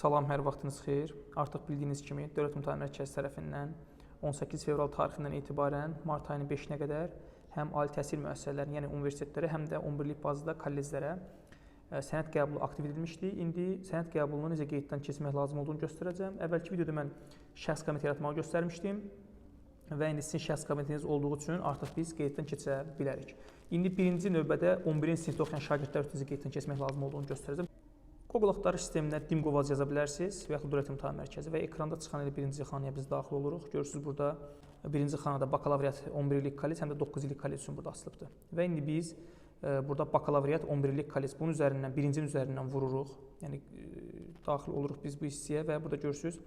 Salam, hər vaxtınız xeyir. Artıq bildiyiniz kimi Dövlət İmtahan Mərkəzi tərəfindən 18 fevral tarixindən etibarən mart ayının 5-nə qədər həm ali təhsil müəssisələrinə, yəni universitetlərə, həm də 11-lik bazada kolleclərə sənəd qəbulu aktiv edilmişdi. İndi sənəd qəbulunu necə qeyddən keçmək lazım olduğunu göstərəcəm. Əvvəlki videoda mən şəxs kabineti yaratmağı göstərmişdim və indi sizin şəxs kabinetiniz olduğu üçün artıq biz qeyddən keçə bilərik. İndi birinci növbədə 11-ci sinifdə oxuyan şagirdlər üçün necə qeyddən keçmək lazım olduğunu göstərəcəm. Google axtarış sisteminə Dimqovaz yaza bilərsiniz və yaxud Dövlət İmtahan Mərkəzi və ekranda çıxan elə birinci xanaya biz daxil oluruq. Görürsünüz burada birinci xanada bakalavriat 11 illik kollec, həm də 9 illik kollec üçün burada açılıbdır. Və indi biz burada bakalavriat 11 illik kollec bunun üzərindən, birincinin üzərindən vururuq. Yəni daxil oluruq biz bu hissəyə və burada görürsünüz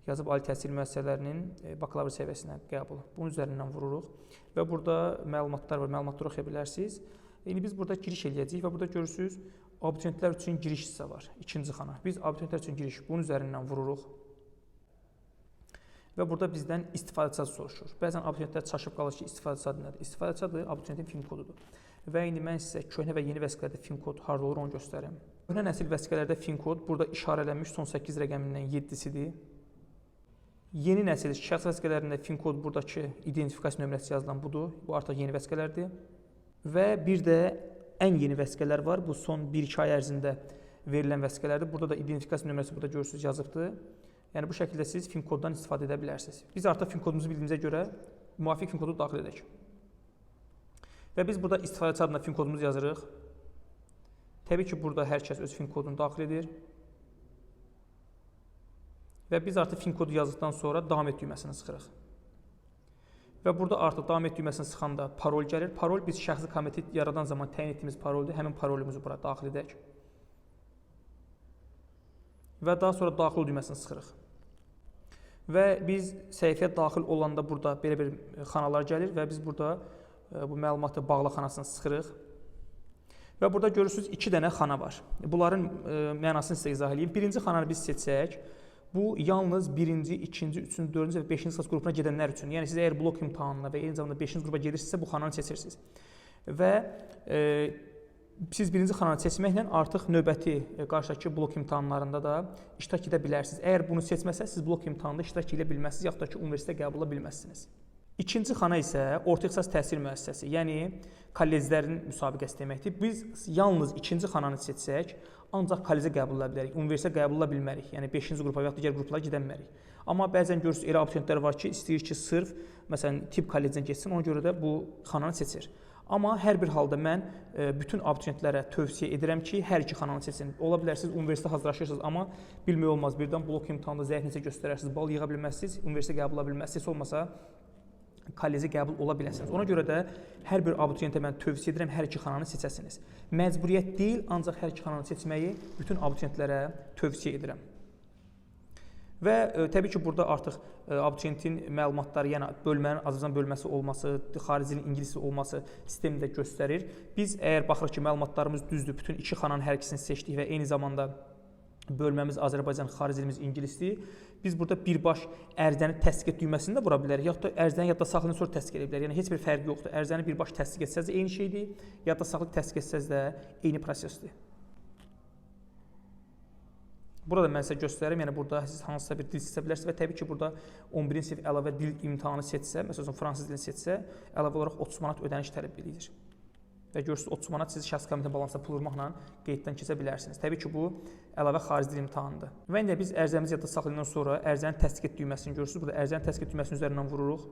yazıb ali təhsil müəssisələrinin bakalavr səviyyəsinə qəbulu. Bunun üzərindən vururuq və burada məlumatlar var, məlumatları oxuya bilərsiniz. İndi biz burada giriş eləyəcəyik və burada görürsünüz abituriyentlər üçün giriş hissə var, ikinci xana. Biz abituriyentlər üçün giriş bunun üzərindən vururuq və burada bizdən istifadəçi adı soruşur. Bəzən abituriyentlər çaşıb qalır ki, istifadəçi adı nədir? İstifadəçi adı abituriyentin FIN kodudur. Və indi mən sizə köhnə və yeni vəsiqələrdə FIN kod harda olur onu göstərim. Köhnə nəsil vəsiqələrdə FIN kod burada işarələnmiş son 8 rəqəmindən 7-sidir. Yeni nəsil şəxsi vəsiqələrində FIN kod buradakı identifikasiya nömrəsi yazılan budur. Bu artıq yeni vəsiqələrdir. Və bir də ən yeni vəsiqələr var. Bu son 1-2 ay ərzində verilən vəsiqələrdir. Burada da identifikasiya nömrəsi burada görürsünüz yazıbdır. Yəni bu şəkildə siz FIN koddan istifadə edə bilərsiniz. Biz artıq FIN kodumuzu bildiyimizə görə müvafiq FIN kodu daxil edək. Və biz burada istifadəçi adına FIN kodumuzu yazırıq. Təbii ki, burada hər kəs öz FIN kodunu daxil edir. Və biz artıq FIN kodu yazdıqdan sonra davam et düyməsini sıxırıq. Və burada artıq davam et düyməsini sıxanda parol gəlir. Parol biz şəxsi kabineti yaradan zaman təyin etdiyimiz paroldur. Həmin parolumuzu bura daxil edək. Və daha sonra daxil ol düyməsini sıxırıq. Və biz səhifəyə daxil olanda burada belə bir xanalar gəlir və biz burada bu məlumatı bağla xanasını sıxırıq. Və burada görürsünüz 2 dənə xana var. Bunların mənasını sizə izah edeyim. Birinci xananı biz seçsək, bu yalnız birinci, ikinci, üçüncü, dördüncü və beşinci ixtisas qrupuna gedənlər üçün. Yəni siz əgər blok imtahanına və eyni zamanda beşinci qrupa gedirsinizsə, bu xananı seçirsiniz. Və siz birinci xananı seçməklə artıq növbəti qarşıdakı blok imtahanlarında da iştirak edə bilərsiniz. Əgər bunu seçməsəz, siz blok imtahanında iştirak edə bilməzsiniz, yaxud da ki, universitetə qəbul ola bilməzsiniz. İkinci xana isə orta ixtisas təhsil müəssisəsi, yəni kolleclərin müsabiqəsi deməkdir. Biz yalnız ikinci xananı seçsək, ancaq kollecə qəbul ola bilərik, universitetə qəbul ola bilmərik. Yəni 5-ci qrupa və yaxud digər qruplara gedə bilmərik. Amma bəzən görürsünüz elə abituriyentlər var ki, istəyir ki, sırf məsələn tibb kollecinə getsin, ona görə də bu xananı seçir. Amma hər bir halda mən bütün abituriyentlərə tövsiyə edirəm ki, hər iki xananı seçsin. Ola bilər siz universitetə hazırlaşırsınız, amma bilmək olmaz, birdən blok imtahanında zəif necə göstərərsiniz, bal yığa bilməzsiniz, universitetə qəbul ola bilməzsiniz, heç olmasa kollecə qəbul ola biləsiniz. Ona görə də hər bir abituriyentə mən tövsiyə edirəm, hər iki xananı seçəsiniz. Məcburiyyət deyil, ancaq hər iki xananı seçməyi bütün abituriyentlərə tövsiyə edirəm. Və təbii ki, burada artıq abituriyentin məlumatları, yəni bölmənin Azərbaycan bölməsi olması, xarici dilin ingilis olması sistemi də göstərir. Biz əgər baxırıq ki, məlumatlarımız düzdür, bütün iki xananın hər ikisini seçdik və eyni zamanda bölməmiz Azərbaycan, xarici dilimiz ingilisdir. Biz burada birbaş ərizəni təsdiq et düyməsini də vura bilərik, yaxud da ərizəni yadda saxlayın sonra təsdiq edə bilərik. Yəni heç bir fərqi yoxdur. Ərizəni birbaş təsdiq etsəz də eyni şeydir, yadda saxlayıb təsdiq etsəz də eyni prosesdir. Burada mən sizə göstərim, yəni burada siz hansısa bir dil seçə bilərsiniz və təbii ki, burada 11-ci sinif əlavə dil imtahanı seçsə, məsəl üçün fransız dilini seçsə, əlavə olaraq 30 manat ödəniş tələb edir. Və görürsünüz 30 manat siz şəxsi kabinetin balansına pul vurmaqla qeyddən keçə bilərsiniz. Təbii ki, bu əlavə xarici dil imtahanıdır. Və indi biz ərizəmizi yadda saxlayandan sonra ərizəni təsdiq et düyməsini görürsünüz. Burada ərizəni təsdiq et düyməsinin üzərindən vururuq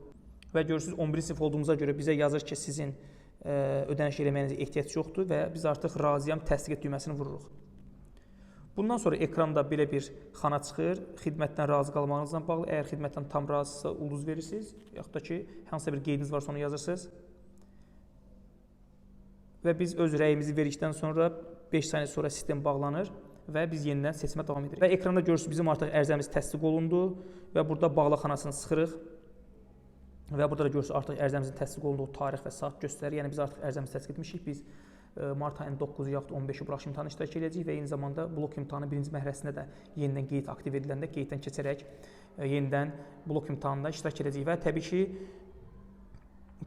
və görürsünüz 11-ci sinif olduğumuza görə bizə yazır ki, sizin ödəniş eləməyinizə ehtiyac yoxdur və biz artıq razıyam təsdiq et düyməsini vururuq. Bundan sonra ekranda belə bir xana çıxır. Xidmətdən razı qalmağınızla bağlı. Əgər xidmətdən tam razısınızsa ulduz verirsiniz, yaxud da ki, hansısa bir qeydiniz varsa onu yazırsınız. Və biz öz rəyimizi verdikdən sonra 5 saniyə sonra sistem bağlanır və biz yenidən seçmə davam edirik. Və ekranda görürsünüz bizim artıq ərizəmiz təsdiq olundu və burada bağla xanasını sıxırıq. Və burada da görürsünüz artıq ərizəmizin təsdiq olunduğu tarix və saat göstərir. Yəni biz artıq ərizəmizi təsdiq etmişik. Biz mart ayının 9-u yaxud 15-i buraxılış imtahanı iştirak edəcəyik və eyni zamanda blok imtahanı birinci mərhələsində də yenidən qeyd aktiv ediləndə qeyddən keçərək yenidən blok imtahanında iştirak edəcəyik və təbii ki,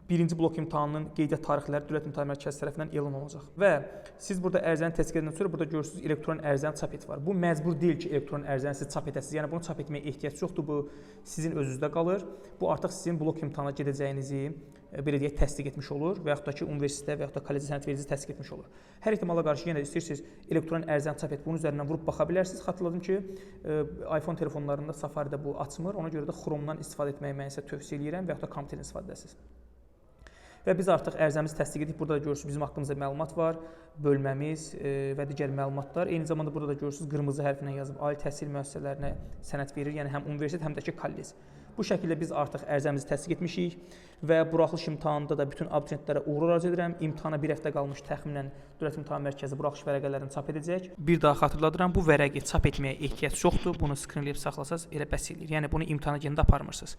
Birinci blok imtahanının qeydiyyat tarixləri Dövlət İmtahan Mərkəzi tərəfindən elan olunacaq. Və siz burada ərizəni təsdiq edəndən sonra burada görürsünüz elektron ərizəni çap et var. Bu məcbur deyil ki, elektron ərizəni siz çap edəsiniz. Yəni bunu çap etməyə ehtiyac yoxdur. Bu sizin özünüzdə qalır. Bu artıq sizin blok imtahana gedəcəyinizi belə deyək təsdiq etmiş olur və yaxud da ki, universitetə və yaxud da kollecə sənəd vericisi təsdiq etmiş olur. Hər ehtimala qarşı yenə də istəyirsiniz elektron ərizəni çap et, bunun üzərindən vurub baxa bilərsiniz. Xatırladım ki, iPhone telefonlarında Safari-də bu açmır. Ona görə də Chrome-dan istifadə etməyi mən sizə tövsiyə eləyirəm və yaxud da kompüterdən istifadə edəsiniz. Və biz artıq ərizəmizi təsdiq edib. Burada da görürsünüz bizim haqqımızda məlumat var, bölməmiz və digər məlumatlar. Eyni zamanda burada da görürsünüz qırmızı hərflə yazıb ali təhsil müəssisələrinə sənəd verir, yəni həm universitet, həm də ki kollec. Bu şəkildə biz artıq ərizəmizi təsdiq etmişik və buraxılış imtahanında da bütün abituriyentlərə uğurlar arzu edirəm. İmtahana bir həftə qalmış təxminən Dövlət İmtahan Mərkəzi buraxılış vərəqələrini çap edəcək. Bir daha xatırladıram, bu vərəqi çap etməyə ehtiyac yoxdur. Bunu skrinləyib saxlasaz elə bəs eləyir. Yəni bunu imtahana gedəndə aparmırsınız.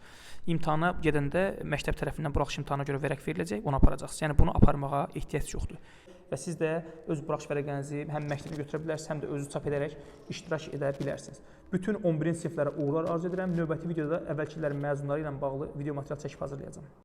İmtahana gedəndə məktəb tərəfindən buraxılış imtahana görə vərəq veriləcək, onu aparacaqsınız. Yəni bunu aparmağa ehtiyac yoxdur. Və siz də öz buraxılış vərəqənizi həm məktəbə götürə bilərsiniz, həm də özünüz çap edərək iştirak edə bilərsiniz. Bütün 11-ci siniflərə uğurlar arzu edirəm. Növbəti videoda əvvəlki illərin məzunları ilə bağlı video material çəkib hazırlayacağam.